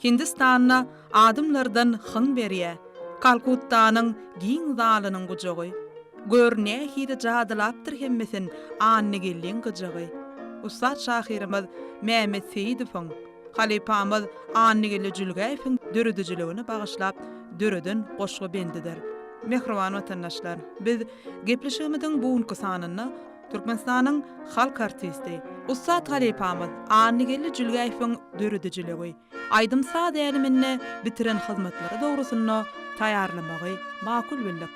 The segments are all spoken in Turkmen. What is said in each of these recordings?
Hindistanda adamlardan hyň berýä, Kalkuttanyň giň zalynyň gujagy. Gör nähili jadylapdyr hemmesin Annageldiň gyjagy. Ussat şahyrymyz Mämmet Seýidowyň, halypamyz Annageldi Jülgäýewiň döredijiligine bagyşlap döreden goşgy bendidir. Mähriban watandaşlar, biz gepleşigimiziň bu günki sanynda Türkmenistanyň halk artisti, ussat halypamyz Annageldi Jülgäýewiň döredijiligi, aýdym-saz äleminde bitiren hyzmatlary dogrusynda taýýarlamagy makul bildik.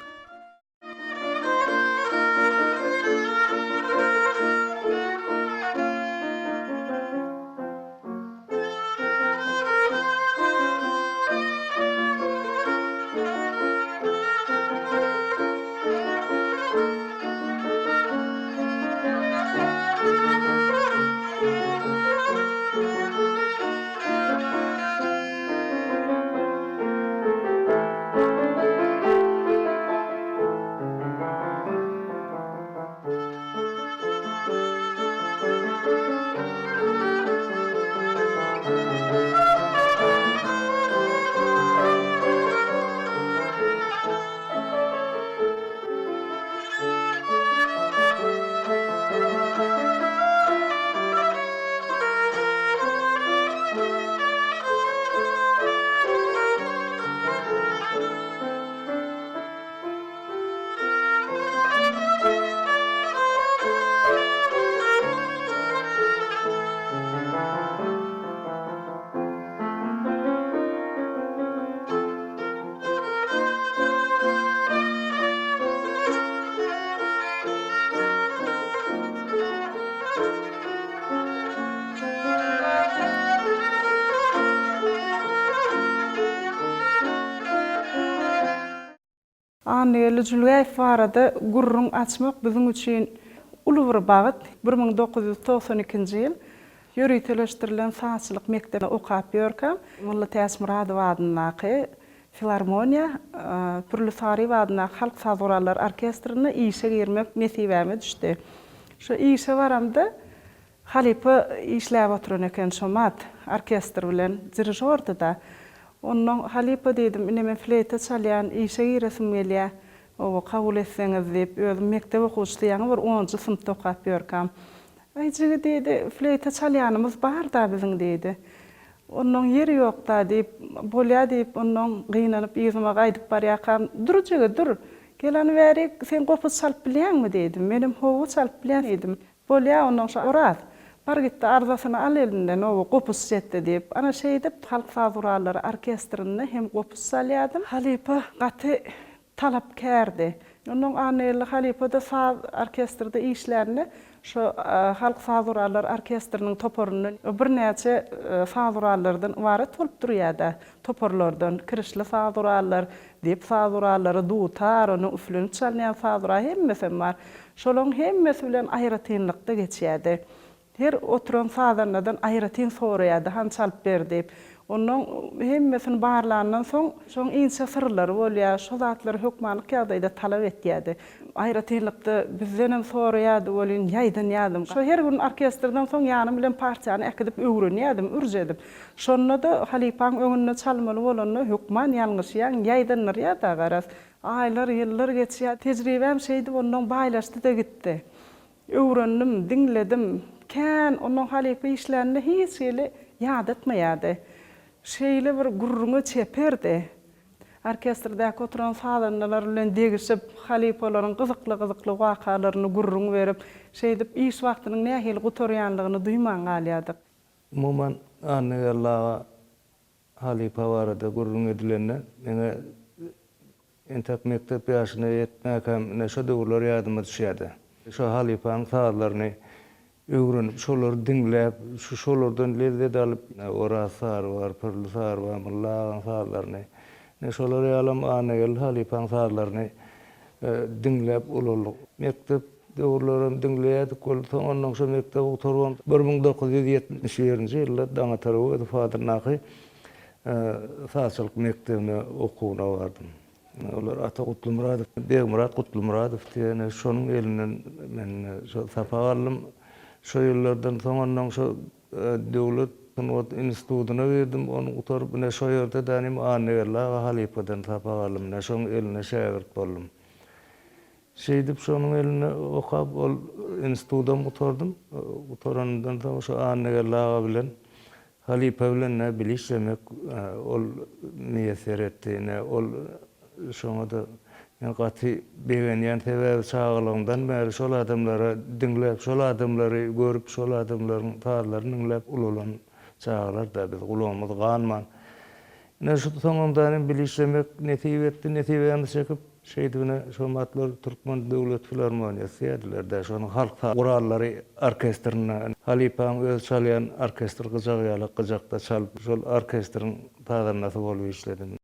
Annageldi Jülgäýew barada gürrüň açmak biziň üçin uly bir bagt. 1992-nji ýyl ýöriteleşdirilen sazçylyk mekdebinde okap ýörkäm, Molla Täçmyradow adyndaky filarmoniýa, Pürli Saryýew adyndaky halk saz gurallary orkestrine işe girmek nesibäme düşdi. Şo işe baramda Halypa işläp oturan eken şomat, orkestr bilen, dirižordy-da. Onnoň, Halypa diýdim, ine men fleýta çalýan, işe giresim gelýä, oba kabul etseňiz diýip, özüm mekdep okuwçysy, ýaňy bir onunjy synpda okap ýörkäm. Aý jigi diýdi, fleýta çalýanymyz bar-da biziň diýdi. Onnoň ýeri ýok-da diýip, bolýa diýip, onnoň gynanyp yzyma gaýdyp barýarkam, Dur jigi, dur, gel hany bärik, sen gopuz çalyp bilýäňmi diýdi. Menem Hawa, çalyp bilýän diýdim. Bolýa onnoň şo Oraz, bar gitde arzasyny al elinden oba gopuz çekdi diýip. Ana şeýdip halk saz gurallary orkestrinde hem gopuz çalýadym. Halypa gaty talapkärdi. Onnoň Annageldi halypa-da saz orkestrde işlände şo halk saz gurallary orkestriniň toparyndan birnäçe saz gurallardan ybarat bolup durýada toparlardan, kirişli saz gurallar, Dep saz gurallary, dutar, onuň üflenip çalynýan saz guraly hemmesem bar. Şolaryň hemmesi bilen aýratynlykda geçýärdi. Her oturan sazandadan aýratyn soraýardy, hany çalyp ber diýip. Onnoň hemmesini barlandan soň, şoň inçe syrlary bolýar, şo zatlary hökmanlyk ýagdaýda talap etýärdi. Aýratynlykda bizdenem soraýardy welin, ýaýdanýardym. Şo her gün orkestrden soň ýanym bilen partiýany äkidip öwrenýärdim, ürç edip. Şonda-da halypaň öňünde çalmaly bolanda hökman ýalňyşýaň, ýaýdandyrýar-da garaz. Aýlar, ýyllar geçýär. Tejribäm şeýdip onnoň baýlaşdy-da gitdi. Öwrendim, diňledim. Kän onnoň halypa işlände hiç hili ýadatmaýardy. Şeýle bir gürrüňe çeperdi. Orkestrdäki oturan sazandalar bilen degişip, halypalaryň gyzykly-gyzykly wakalaryny gürrüň berip, şeýdip iş wagtynyň nähili gutarýanlygyny duýman galýardyk. Umuman, Annageldi aga halypa barada gürrüň edilende, meňe entek mekdep ýaşyna ýetmäkäm ine şo döwürler ýadyma düşýärdi. Şo halypanyň sazlaryny öwrenip, şolary diňläp, şu şolardan lezzet alyp, ine Oraz Sary bar, Pürli Sary bar, Mylla agaň sazlaryny, ine şolar ýalam Annageldi halypaň sazlaryny diňläp ulaldyk. Mekdep döwürlerem diňleýärdik ol soň ondan şo mekdebi gutarybam 1971-nji ýylda Daňatar Öwezow adyndaky sazçylyk mekdebine okuwyna bardym. Olar Ata Gutlymyradow, Begmyrat Gutlymyradow diýen şonuň elinden men şo sapak aldym. Şo ýyllardan soň ondan şo döwlet. Sungat institutyna girdim, ony gutaryp ine şo ýerde dänim Annageldi aga halypadan sapak aldym, ine şoň eline şägirt boldum. Şeýdip şonuň elinde okap ol institudam gutardym. Gutaranymdan soň şo Annageldi aga bilen halypa bilen ne bile işlemek ol miýesser etdi. Ine ol şoňa-da men gaty begenýän sebäbi çagalygymdan bäri şol adamlara diňläp şol adamlary görüp şol adamlaryň sazlaryny diňläp ulalan çagalar-da biz gulagymyz ganman Ine şu soňundan bile işlemek nesip etdi, nesibämizi çekip, şeýdip ine şo matlar Türkmen döwlet filarmoniýasy diýerdiler-dä, şonuň halk saz gurallary orkestrinde halypaň özi çalýan orkestr gyjagy ýaly gyjakda çalyp, şol orkestriň sazandasy bolup işledim.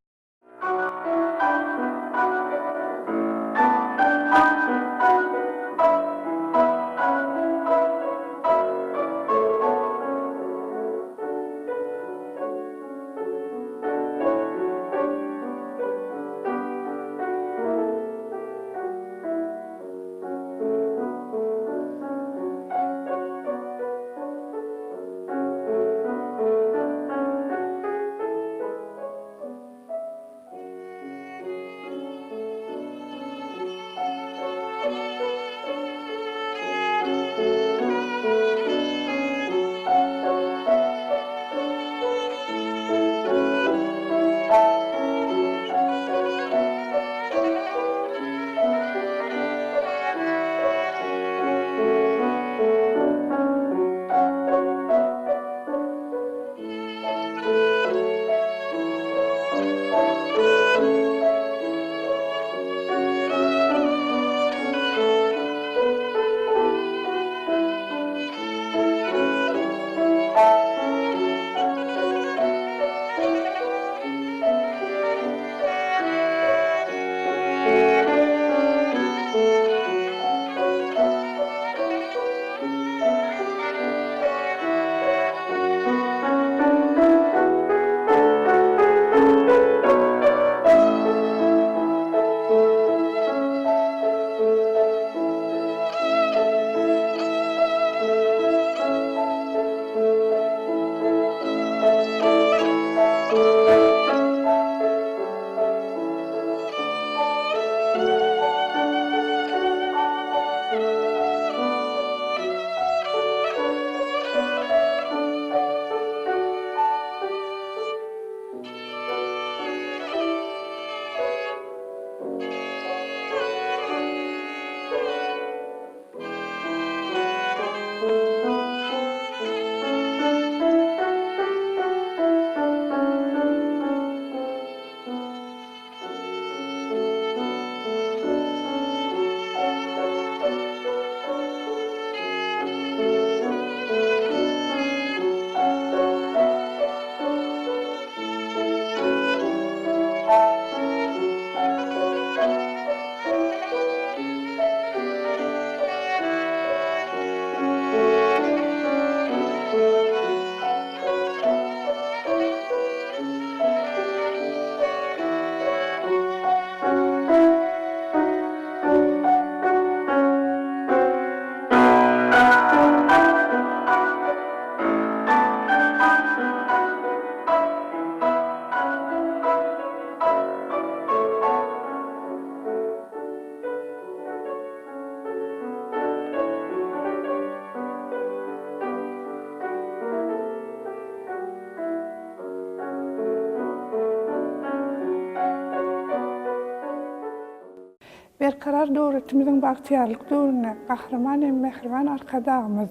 Berkarar döwletimiziň bagtyýarlyk döwründe Gahryman hem mähriban Arkadagymyz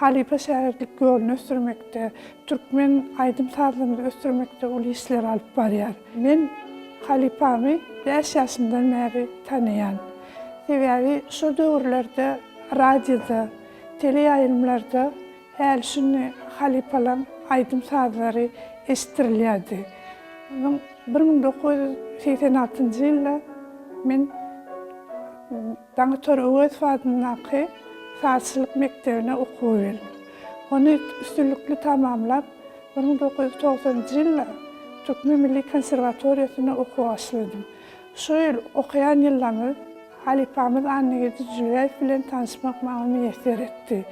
halypa-şägirtlik ýoluny ösdürmekde, türkmen aýdym-sazlarymyzy ösdürmekde uly işleri alyp barýar. Men halypamy bäş ýaşymdan bäri tanaýan. Sebäbi şo döwürlerde radioda, teleýaýlymlarda häli-şindi halypalaň aýdym-sazlary eşitdirilýärdi. Onuň 1986-njy ýylda men Daňatar Öwezow adyndaky sazçylyk mekdebine okuwa geldim. Ony üstünlikli tamamlap, 1990-njy ýylda Türkmen milli konserwatoriýasynda okuwa başladym. Şu ýyl okaýan ýyllarymyz halypamyz Annageldi Jüläýew bilen tanyşmak maňa miýesser etdi.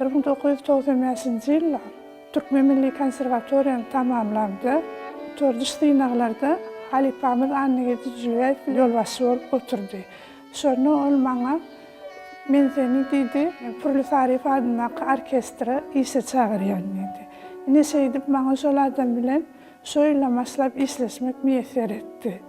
1995-nji ýylda. Türkmen milli konserwatoriýany tamamlamda, gutardyş synaglarda halypamyz Annageldi Jülgäýew ýolbaşçy bolup oturdy. Şonda ol maňa, Men seni, diýdi, Pürli Saryýew adyndaky orkestre işe çagyrýan diýdi. Ine şeýdip maňa şol adam bilen şo ýyldan başlap işleşmek miýesser etdi.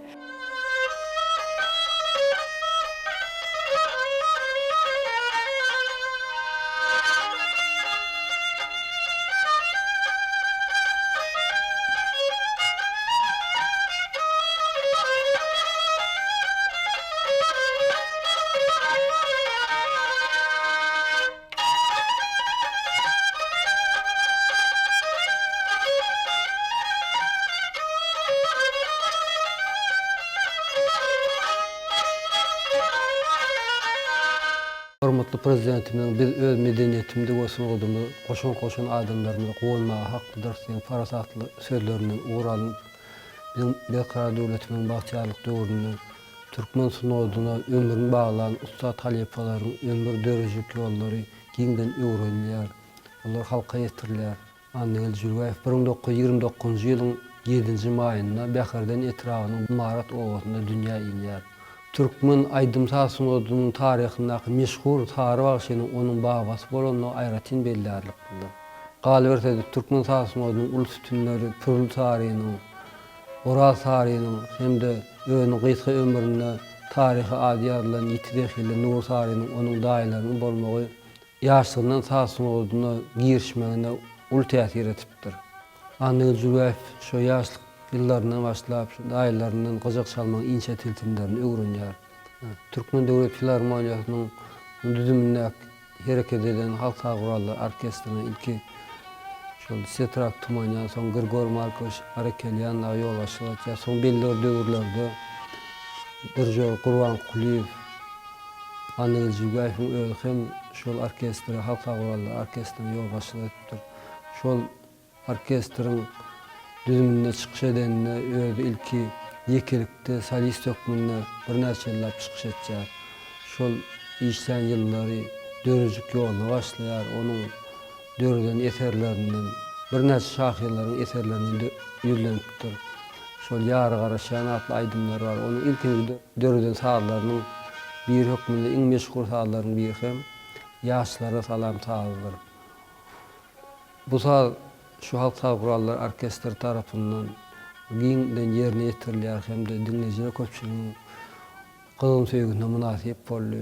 Hormatly Prezidentimiziň Biz öz medeniýetimizi we sungatymyzy goşant goşan adamlarymyza guwanmaga haklydyrys diýen parasatly sözlerinden ugur alnyp, biziň Berkarar döwletimiziň bagtyýarlyk döwründe Türkmen sungatyna ömrüni baglan ussat halypalaryň ömür döredijilik ýollary giňden öwrenilýär, olar halka ýetirilýär. Annageldi Jülgäýew 1929-njy ýylyň ýedinji maýynda Bäherden etrabynyň Marat obasynda dünýä inýär. Türkmen aýdym-saz sungatynyň taryhyndaky meşhur Sary bagşynyň onuň babasy bolandygy aýratyn bellärliklidir. Galyberse-de, türkmen saz sungatynyň uly sütünleri Pürli Sarynyň, Oraz Sarynyň hem-de özüniň gysga ömründe taryha ady ýazylan ýiti zehinli Nury Sarynyň onuň daýylarynyň bolmagy ýaşlygyndan saz sungatyna girişmegine uly täsir edipdir. Annageldi Jülgäýew şo ýaşlyk ýyllaryndan başlap, şu daýylaryndan gyjak çalmagyň inçe tilsimlerini öwrenýär. Türkmen döwlet filarmoniýasynyň düzümindäki hereket eden halk saz gurallary orkestrine ilki şol Setrak Tumanýan, soň Grigor Markowiç Arekelýan dagy ýolbaşçylyk etýär. Soň belli bir döwürlerde dirižýor Gurban Kulyýew, Annageldi Jülgäýewiň özi hem şol orkestre, halk saz gurallary orkestrine ýolbaşçylyk edipdir. Şol Orkestriň düzüminde çykyş edeninde özi ilki ýekelikde solist hökmünde birnäçe ýyllap çykyş etýär. Şol işlän ýyllary döredijilik ýoluna başlaýar. Onuň döreden eserlerinden birnäçe şahyrlaryň eserlerine ýüzlenipdir. Şol Ýara garaşýan atly aýdymlary bar. Onuň ilkinji döreden sazlarynyň biri hökmünde iň meşhur sazlaryň biri hem Ýaşlara salam sazydyr. Bu saz şu Halk saz gurallary orkestri tarapyndan giňden ýerine ýetirilýär hem-de diňleýjiler köpçüliginiň gyzgyn söýgüsine mynasyp boldy.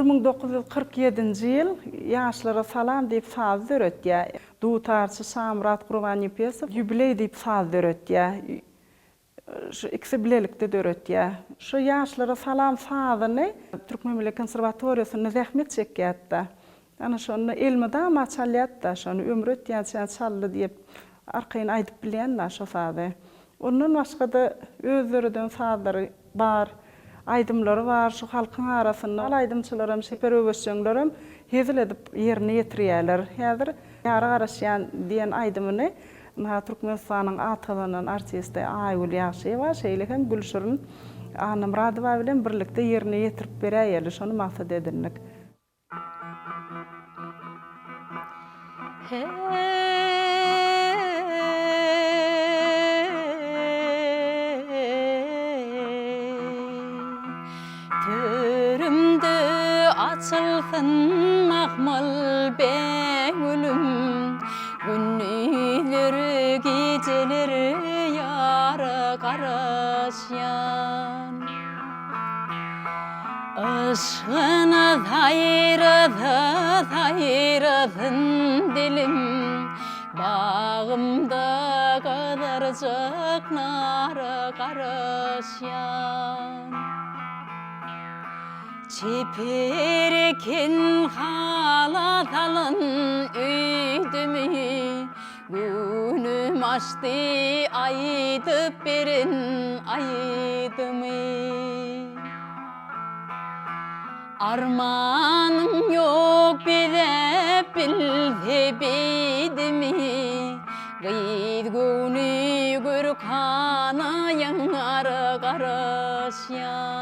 1947-nji ýyl Ýaşlara salam diýip saz döretýär. Dutarçy Şamyrat Gurbannepesow Ýubileý diýip saz döretýär. Şu ikisi bilelikde döretýär. Şu Ýaşlara salam sazyny Türkmen milli konserwatoriýasynda zähmet çekýärdi-de. Ana şonda elmydama çalýardy-da şony, ömri ötýänçä çaldy diýip arkaýyn aýdyp bilýän-dä şo sazy. Ondan başga-da öz döreden sazlary bar, aýdymlary bar şu halkyň arasynda. Ol aýdymçylaram, çeper öwezjeňlerem hezil edip ýerine ýetirýärler. Häzir Ýara garaşýan diýen aýdymyny ynha Türkmenistanyň at gazanan artisti Aýgül Ýagşyýewa, şeýle hem Gülşirin Annamyradowa bilen birlikde ýerine ýetirip beräýeli, şony maksat edindik. Törümde açylsyn mahmal bägülüm, Gündizler, gijeler ýara garaşýan. Yşgyna saýrasa saýrasyn dilim, Bagymda gyzarjak nara garaşýan. Çeper eken hala salan öýdümi, Göwnüm açdy aýdyp beren aýdymy. Armanym ýok bezäp bilse beýdimi, Gyz göwni görkana ýara garaşýan.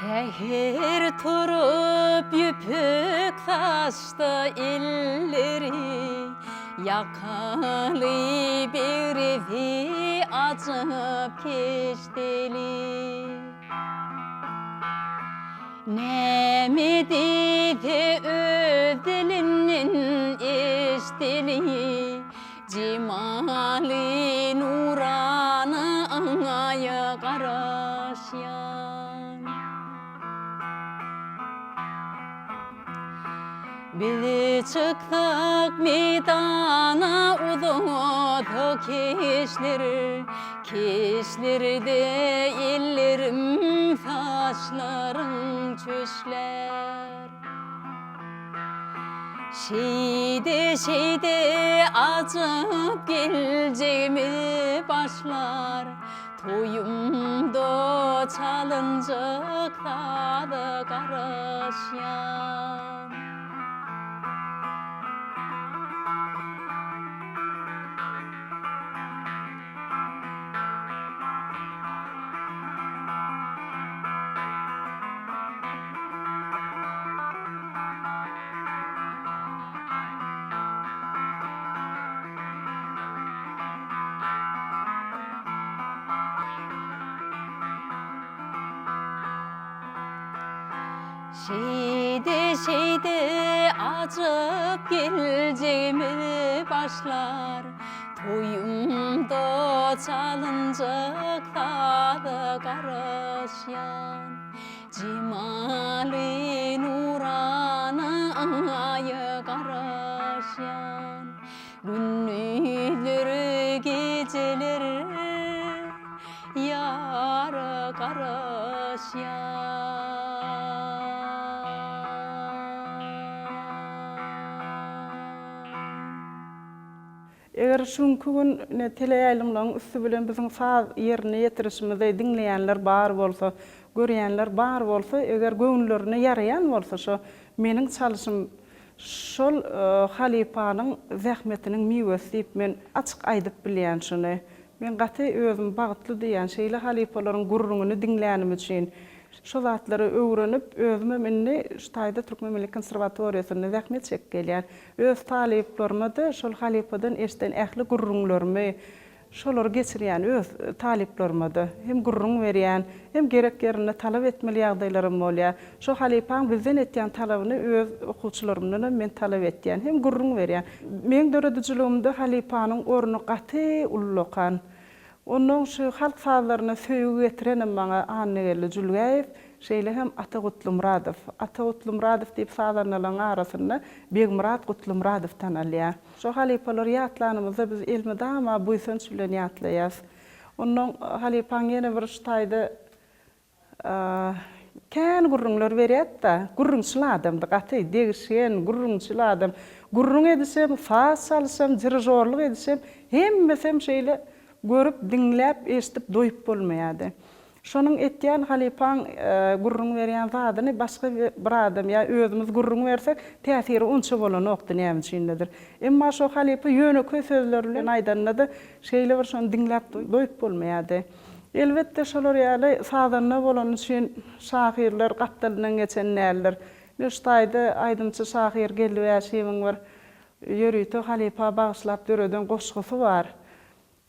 Säher turup ýüpek saçda elleri, Ýakaly begresi ajap keşdeli. Näme diýse öz dilinden eşdeli, Jemaly nurana aýa garaşýan. Biz çyksak meýdana uzada keşler, Keşlerde ellerim saçlaryň çöşlär. Şeýde-şeýde ajap geljegimiz başlar, Toýumda çalynjak saza garaşýan. Şeýde-şeýde ajap geljegimiz başlar, Toýumda çalynjak saza garaşýan. Jemaly nurana aýa garaşýan. Gündizler, gijeler ýara garaşýan. Eger şu günki gün ine teleýaýlymlaryň üsti bilen biziň saz ýerine ýetirişimizi diňleýänler bar bolsa, görýänler bar bolsa, eger göwünlerine ýaraýan bolsa şo meniň çalyşym şol halypanyň zähmetiniň miwesi diýip men açyk aýdyp bilýän şuny. Men gaty özümi bagtly duýýan şeýle halypalaryň gürrüňini diňlänim üçin. Şo zatlary öwrenip, özümem indi şu taýda Türkmen milli konserwatoriýasynda zähmet çekip gelýän. Öz talyplaryma-da şol halypadan eşiden ähli gürrüňlerimi, şolary geçirýän öz talyplaryma-da. Hem gürrüň berýän, hem gerek ýerinde talap etmeli ýagdaýlarym bolýar. Şo halypaň bizden etýän talabyny öz okuwçylarymdanam men talap etýän, hem gürrüň berýän. Meň döredijiligimde halypanyň orny gaty ullakan. Onnoň şu halk sazlaryna söýgi getirenem maňa Annageldi Jülgäýew, şeýle hem Ata Gutlymyradow. Ata Gutlymyradow diýip sazandalaryň arasynda Begmyrat Gutlymyradow tanalýar. Şo halypalary ýatlanymyzda biz elmydama buýsanç bilen ýatlaýarys. Onnoň halypaň ýene bir şu taýda Kän gürrüňler berýärdi-de. Gürrüňçil adamdy, gaty degişgen, gürrüňçil adam. Gürrüň edişem, saz çalyşam, dirižorlyk edişem, hemmesem şeýle görüp, diňläp, eşidip doýup bolmaýardy. Şonuň etýän halypaň gürrüň berýän zadyny başga bir adam ýa özümiz gürrüň bersek, täsiri onça bolanokdy näme üçindedir. Emma şo halypa ýönekeý sözler bilen aýdanda-da şeýle bir şony diňläp doýup bolmaýardy. Elbetde, şolar ýaly sazanda bolany üçin şahyrlar gapdalyndan geçen däldir. Ine, şu taýda aýdymçy şahyr Geldi Bäşimiň bir ýörite halypa bagyşlap döreden goşgusy bar.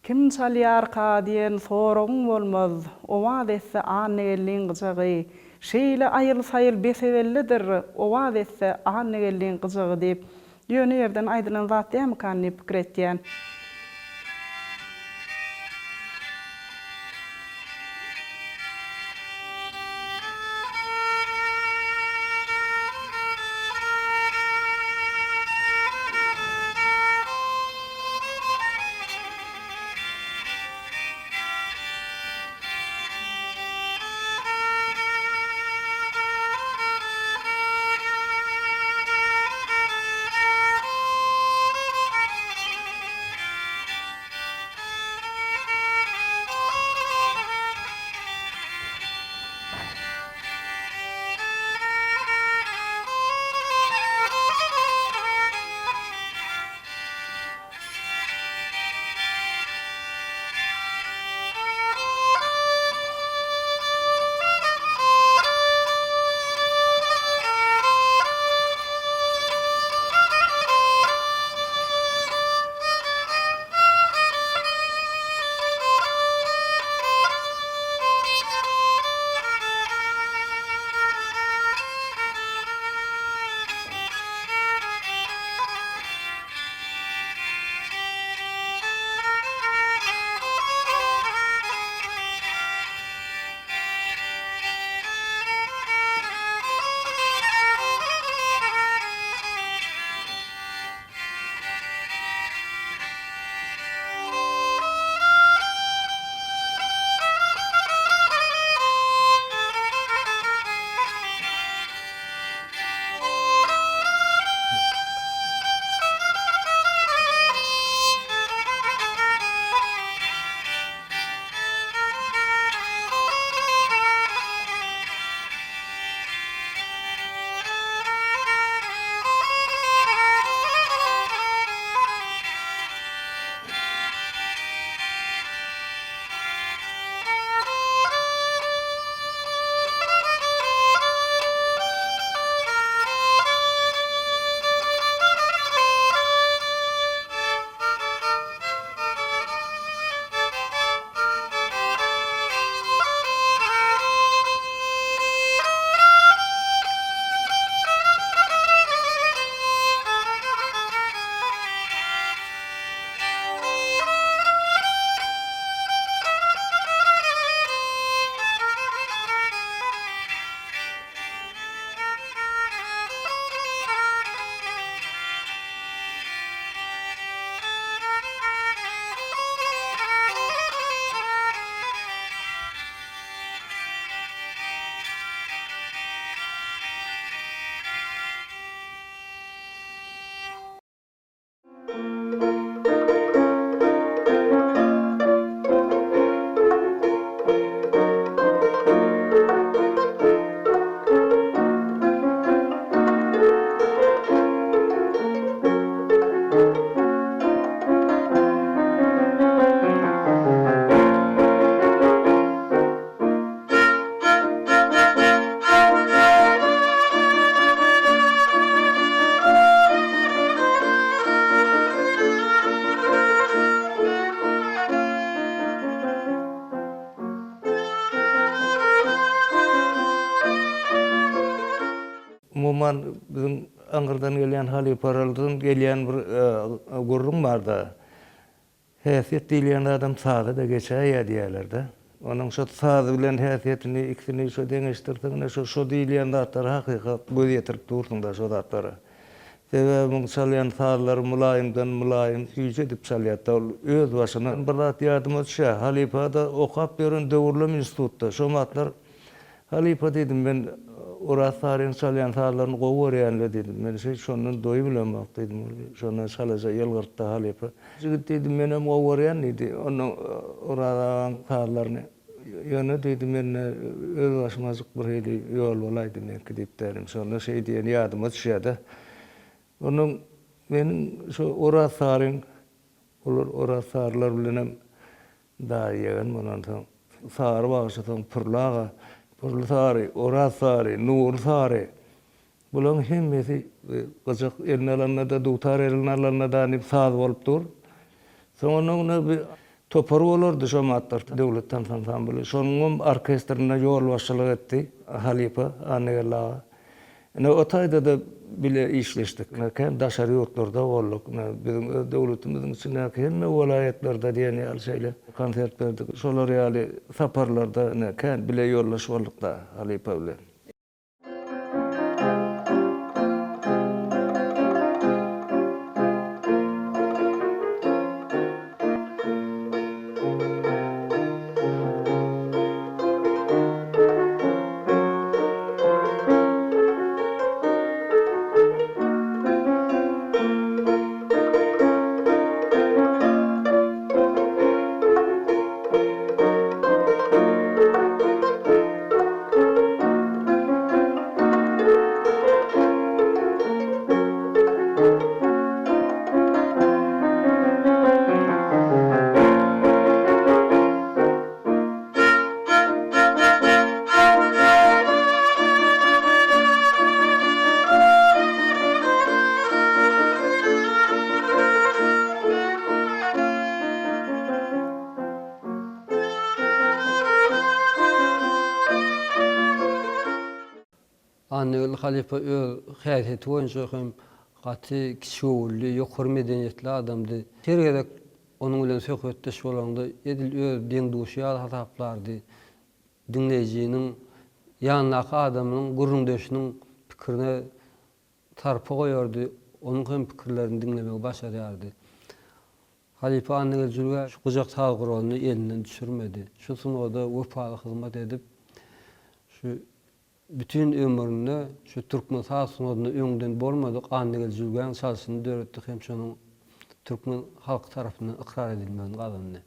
Kim çalýarka diýen soragyň bolmaz, Owaz etse Annageldiň gyjagy. Şeýle aýyl-saýyl bese-bellidir, Owaz etse Annageldiň gyjagy diýip, Ýöne ýerden aýdylan zat dämikan diýip pikir etýän. aňyrdan gelýän halypalardan gelýän bir gürrüň bar-da. Häsiýet diýilýän zadam saza-da geçäýýär diýýärler-de. Onuň şo saz bilen häsiýetini ikisini şo deňeşdirseň ine şo şo diýilýän zatlara hakykat göz ýetirip dursuň-da şo zatlara. Sebäbi muň çalýan sazlary mylaýymdan mylaýym süýji edip çalýar-da ol öz başyna. Bir zat ýadyma düşýär, halypa-da okap ýören döwürlem institutda şo wagtlar Halypa diýdim, men Oraz Saryň çalýan sazlaryny gowy görýän-le diýdim. Men şeý şondan doýubilemok diýdim. Şondan çalaja ýylgyrtdy halypa. Jigit diýdi, menem gowy görýän diýdi, ondan Oraz agaň sazlaryny. Ýöne diýdi, mende öz başymajyk bir hili ýol bolaýdy meňki diýip dälim. Şonda şeý diýeni ýadyma düşýär-de. Ondan meniň şo Oraz Saryň, olar Oraz Sarylar bilenem Daýy ýegen bolansoň, Sary bagşy soň Pürli aga, Pürli Sary, Oraz Sary, Nury Sary, bularyň hemmesi gyjak eline alanda-da, dutar eline alanda-da diýip saz bolup dur. Soňunda bir topar bolardy şo matlar, Döwlet tans ansambly. Şonuňam orkestrine ýolbaşçylyk etdi halypa Annageldi aga. Ine, o taýda-da bile işleşdik. Ine, kän daşary ýurtlarda bolduk. Ine, biziň öz döwletimiziň içindäki hemme welaýatlarda diýen ýaly şeýle konsert berdik. Şolar ýaly saparlarda ine, kän bile ýoldaş bolduk-da halypa bilen. Annagül halypa öz häsiýeti boýunça hem gaty kiçigöwünli, ýokary medeniýetli adamdy. Her gezek Onuň bilen söhbetdeş bolanda edil öz deň-duşy ýaly hasaplardy. Diňleýjiniň, ýanyndaky adamynyň, gürrüňdeşiniň pikirine sarpa goýardy, onuň hem pikirlerini diňlemegi başarýardy. Halypa Annageldi Jülgä şu gyjak saz guralyny elinden düşürmedi. Şu sungata wepaly hyzmat edip, şu Bütin ömründe şu türkmen saz sungatynda öňden bolmadyk Annageldi Jülgäň çalşyny döretdi hem şonuň türkmen halky tarapyndan ykrar edilmegini gazandy.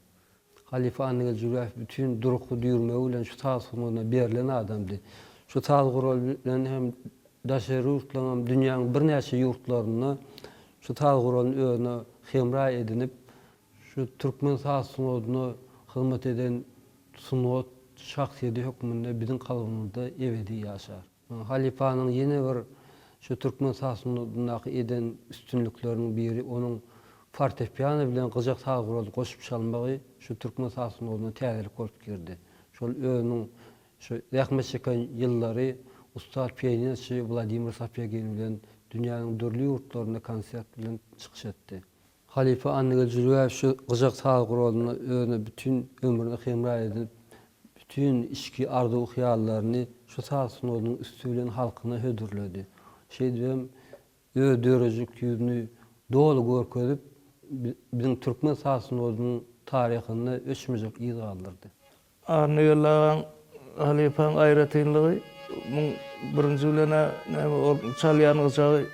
Halypa Annageldi Jülgäýew bütin durky düýrmegi bilen şu saz sungatyna berlen adamdy. Şu saz guraly bilen hem daşary ýurtlaryň hem dünýäniň birnäçe ýurtlarynda şu saz guralyny özüne hemra edinip Şu türkmen saz sungatyna hyzmat eden sungat şahsyýeti hökmünde biziň kalbymyzda ebedi ýaşar. Halypanyň ýene bir şu türkmen saz sungatyndaky eden üstünlikleriniň biri onuň fortepiano bilen gyjak saz guraly goşup çalmagy şu türkmen saz sungatyna täzelik bolup girdi. Şol özüniň şu zähmet çeken ýyllary ussat pianinoçy Wladimir Sapegin bilen dünýäniň dürli ýurtlarynda konsert bilen çykyş etdi. Halypa Annageldi Jülgäýew şu gyjak saz guralyna özüne bütin ömrüni hemra edinip, bütin içki arzuw-hyýallaryny şu saz sungatynyň üsti bilen halkyna hödürledi. Şeýdibem öz döredijilik ýüzüni doly görkezip, biziň türkmen saz sungatynyň taryhynda öçmejek yz galdyrdy. Annageldi agaň halypaň aýratynlygy muň birinji bilen-ä näme ol çalýan gyjagy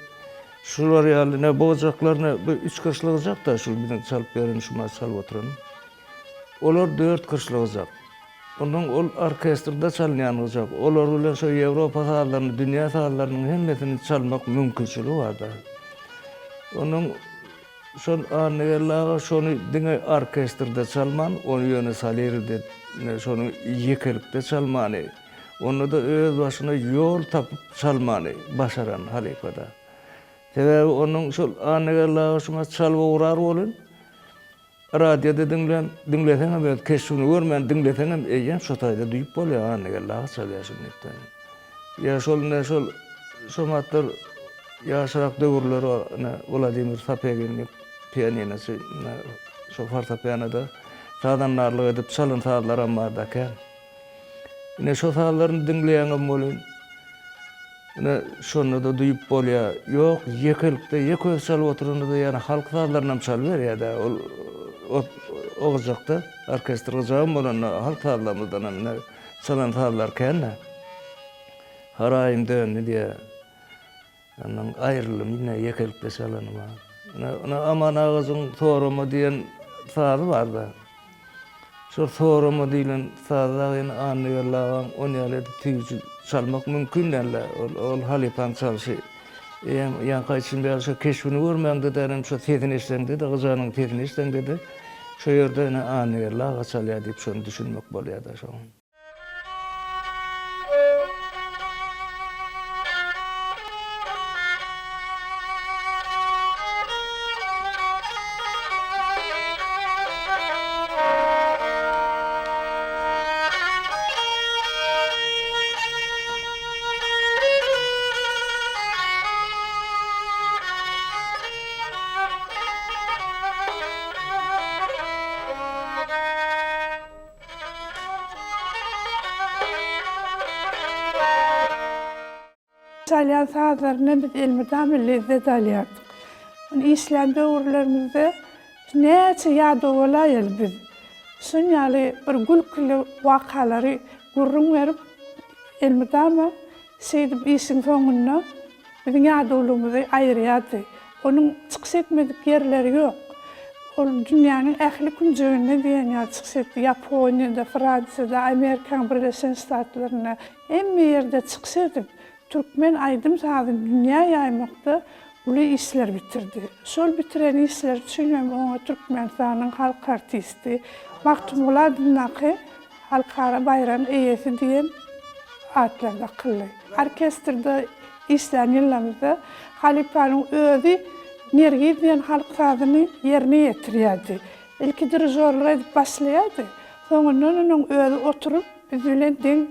şular ýaly ne bu gyjaklar ne bu üç kyrşly gyjak-da şul biziň çalyp ýören şu maç çalyp oturan. Olar dört kyrşly gyjak. Ondan ol orkestrde çalynýan gyjak. Olar bilen şo Ýewropa sazlaryny, dünýä sazlarynyň hemmesini çalmak mümkinçiligi bar-da. Onuň Şol Annageldi aga şony diňe orkestrde çalman, ony ýöne soliride, şony ýekelikde çalmany, onda-da öz başyna ýol tapyp çalmany başaran halypa-da. Sebäbi onuň şol Annageldi aga şuňa çalyp ugrar welin, radioda diňlän, diňleseňem öz keşbini görmän diňleseňem eýýäm şo taýda duýup bolýar Annageldi aga çalýar şuny diýip. Ýa şol ine şol şomatlar. Ýaşrak döwürleri ine Wladimir Sapegin diýip pianinoçy ine şo fortepianoda sazandarlyk edip çalan sazlaram bar-da kän. Ine şo sazlaryny diňleýäňem welin, ine şonda-da duýup bolýar. Ýok, ýekelikde ýeke özi çalyp oturanda-da ýöne halk sazlarynam çalyberýär-dä. Ol o gyjakda, orkestr gyjagam bolanda halk sazlarymyzdanam ine çalan sazlar kän-dä. Haraýym döndi diýýär. Ondan aýryldym ine ýekelikde çalanyma. Ine, ine Aman agajyň Sorama diýen sazy bar-da. Şol Sorama diýlen sazy dagy ine Annageldi agaň on ýaly edip süýji çalmak mümkin däl-de. Ol, ol halypaň çalşy. Eýýäm ýaňky aýdyşym ýaly şo keşbini görmäňde-de hem şo sesini eşideňde-de, gyjanyň sesini eşideňde-de şo ýerde ine Annageldi aga çalýar diýip şony düşünmek bolýar-da şoňa. Çalýan sazlaryndan biz elmydama lezzet alýardyk. Ony işlän döwürlerimizde näçe ýadaw bolaýaly biz şun ýaly bir gülküli wakalary gürrüň berip elmydama şeýdip işiň soňunda Biziň ýadawlygymyzy aýyrýardy. Onuň çykyş etmedik ýerleri ýok. Ol dünýäniň ähli künjeginde diýen ýaly çykyş etdi. Ýaponiýada, Fransiýada, Amerikanyň Birleşen Ştatlarynda, hemme ýerde çykyş edip, türkmen aýdym-sazyny dünýä ýaýmakda uly işler bitirdi. Şol bitiren işleri üçin hem oňa Türkmenistanyň halk artisti Magtymguly adyndaky Halkara baýragyň eýesi diýen atlar dakyldy. Orkestrde işlän ýyllarymyzda halypanyň özi Nergiz diýen halk sazyny ýerine ýetirýärdi. Ilki dirižorlyk edip başlaýardy, soňundan onuň özi oturyp biz bilen deň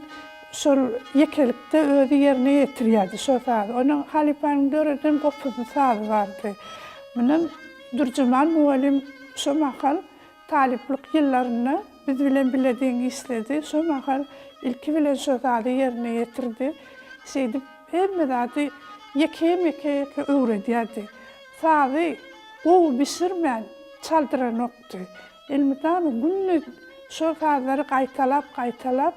şol ýekelikde özi ýerine ýetirýärdi şo sazy. Onuň halypanyň döreden gopuzly sazy bardy. Munam Dürjemal mugallym şo mahal Talyplyk ýyllarynda biz bilen bile deň işledi. Şo mahal ilki bilen şo zady ýerine ýetirdi. Şeýdip hemme zady ýeke-ýeke öwredýärdi. Sazy gowy bişirmän çaldyranokdy. Elmydama günde şo sazlary gaýtalap-gaýtalap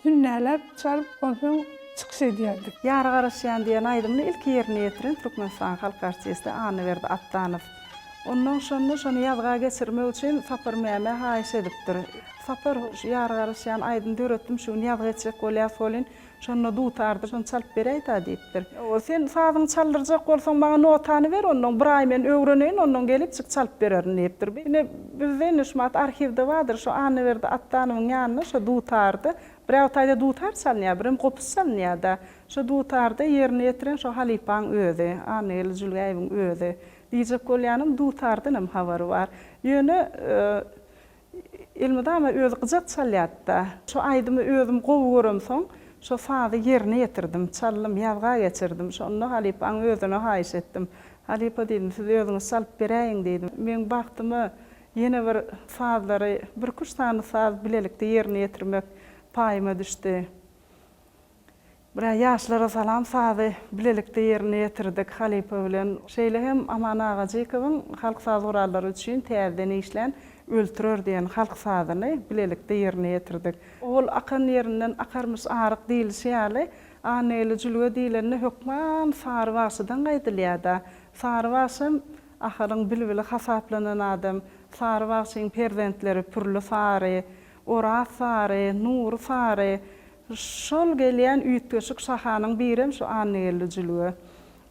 Hünnäläp çalyp, onsoň çykyş edýärdik. Ýara garaşýan diýen aýdymyny ilki ýerine ýetiren Türkmenistanyň halk artisti Annaberdi Atdanow. Onnoň şonda şony ýazga geçirmek üçin Sapar Mämä haýyş edipdir. Sapar, şu Ýara garaşýan aýdym döretdim, şu gün ýazgy etjek bolýas welin, şonda dutarda şony çalyp beräý-dä diýipdir. Sen sazyňy çaldyrjak bolsaň, maňa notany ber, onnoň bir aý men öwreneýin, onnoň gelipjik çalyp bererin diýipdir. Ine, bizde indi şu wagt arhiwde bardyr, şu Annaberdi Atdanowyň ýanynda şo dutarda, bir-ä o taýda dutar çalynýar, birem gopuz çalynýar-da. Şo dutarda ýerine ýetiren şo halypaň özi, Annageldi Jülgäýewiň özi. Diýjek bolýanym, dutardanam habary bar. Ýöne, Elmydama özi gyjak çalýardy-da. Şo aýdymy özüm gowy göremsoň, şo sazy ýerine ýetirdim, çaldym, ýazga geçirdim. Şonda halypaň özüne haýyş etdim. Halypa diýdim, siz özüňiz çalyp beräýiň diýdim. Meň bagtyma ýene bir sazlary, birküç sany saz bilelikde ýerine ýetirmek paýyma düşdi. Birä Ýaşlara salam sazy bilelikde ýerine ýetirdik halypa bilen. Şeýle hem Aman Agajykowyň halk saz gurallary üçin täzeden işlän Öltürer diýen halk sazyny bilelikde ýerine ýetirdik. Ol akan ýerinden akarmyş aryk diýlişi ýaly, Annageldi jülge diýlende hökman Sary bagşydan gaýdylýar-da. Sary bagşam Ahalyň bilbili hasaplanan adam. Sary bagşyň perzentleri Pürli Sary, Oraz Sary, Nury Sary, Şol gelýän üýtgeşik şahanyň birem şu Annageldi jülge.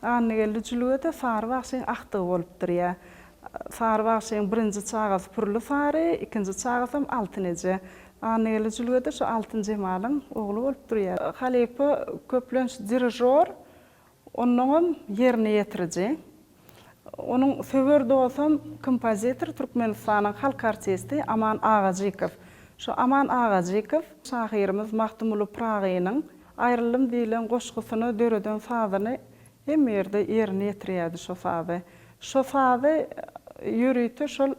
Annageldi jülge-de Sary bagşyň agtygy bolup durýar. Sary bagşyň birinji çagasy Pürli Sary, ikinji çagasam Altyn eje. Annageldi jülge-de şu Altyn Jemalyň ogly bolup durýar. Halypa köplenç dirižor, Onnoňam ýerine ýetiriji. Onuň söwer dostam kompozitor Türkmenistanyň halk artisti Aman Agajykow. Şu Aman Agajykow şahyrymyz Magtymguly Pyragynyň Aýryldym diýlen goşgusyna döreden sazyny Hemme ýerde ýerine ýetirýärdi şo sazy. Şo sazy ýörite şol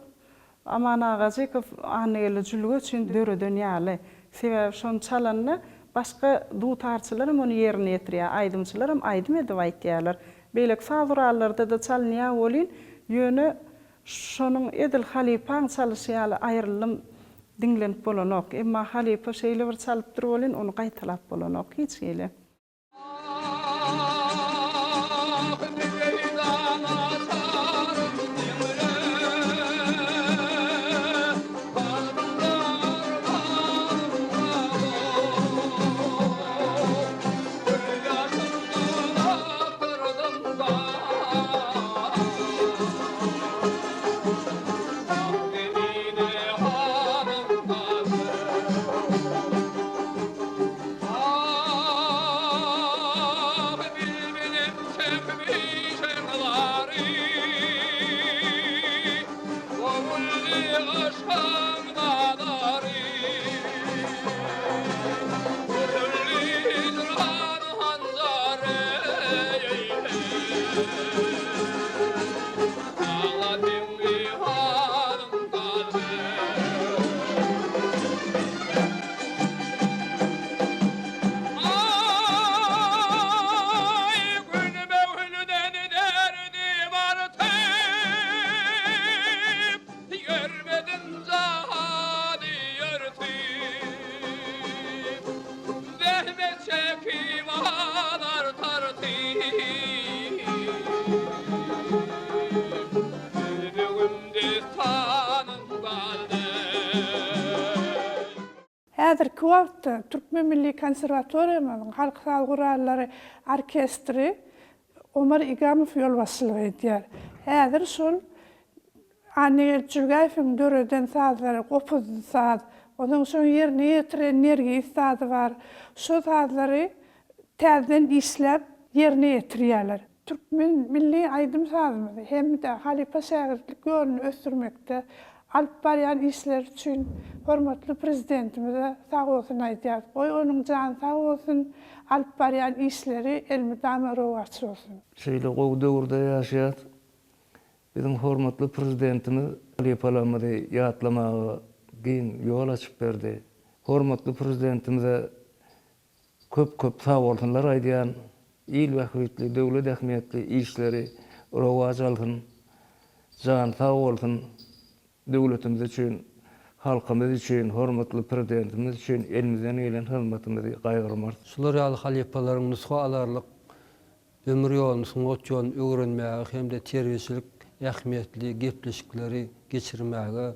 Aman Agajykow Annageldi Jülge üçin döreden ýaly. Sebäbi şony çalanda başga dutarçylaram ony ýerine ýetirýär, aýdymçylaram aýdym edip aýtýarlar. Beýleki saz gurallarda-da çalynýar welin, ýöne şonuň edil halypaň çalyşy ýaly aýryldym diňlenip bolanok. Emma halypa şeýle bir çalypdyr welin, ony gaýtalap bolanok hiç hili. Ah, bilbilim çekmişem zary, Gowuldy yşkyň nazary. Gözelli hijran hanjary, Dagla deňli halym galdy. Aý, günbe-günden derdim artyp, Ýörmedim jahany ýörtüp. Zähmet çekip azar tartyp, Ýüregim dessanym galdy. Häzirki wagtda Türkmen milli konserwatoriýamyzyň halk saz gurallary orkestri Omar Igamow ýolbaşçylyk edýär. Häzir şol Annageldi Jülgäýewiň döreden sazlary, gopuzly saz, onsoň şoň ýerine ýetiren Nergis sazy bar. Şo sazlary täzeden işläp ýerine ýetirýärler. Türkmen milli aýdym-sazymyzy hem-de halypa-şägirtlik ýoluny ösdürmekde alyp barýan işleri üçin hormatly Prezidentimize sag bolsun aýdýarys. Goý, onuň jany sag bolsun, alyp barýan işleri elmydama rowaç bolsun! Şeýle gowy döwürde ýaşaýas. Biziň hormatly Prezidentimiz halypalarymyzy ýatlamaga giň ýol açyp berdi. Hormatly Prezidentimize Köp-köp sagbolsunlar aýdýan, il bähbitli, döwlet ähmiýetli işleri rowaç alsyn, jany sag bolsun, döwletimiz üçin, halkymyz üçin, hormatly Prezidentimiz üçin elimizden gelen hyzmatymyzy gaýgyrmarys. Şular ýaly halypalaryň nusga alarlyk ömür ýoluny, sungat ýoluny öwrenmäge hem-de terbiýeçilik ähmiýetli gepleşikleri geçirmäge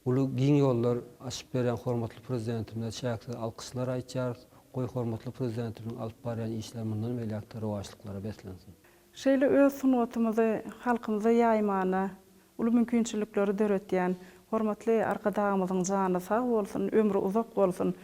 uly giň ýollar açyp berýän hormatly Prezidentimize çäksiz alkyşlar aýtýarys. Goý, hormatly Prezidentimiziň alyp barýan işleri mundan beýläk-de rowaçlyklara beslensin! Şeýle öz sungatymyzy halkymyza ýaýmana uly mümkinçilikleri döretýän hormatly Arkadagymyzyň jany sag bolsun, ömri uzak bolsun!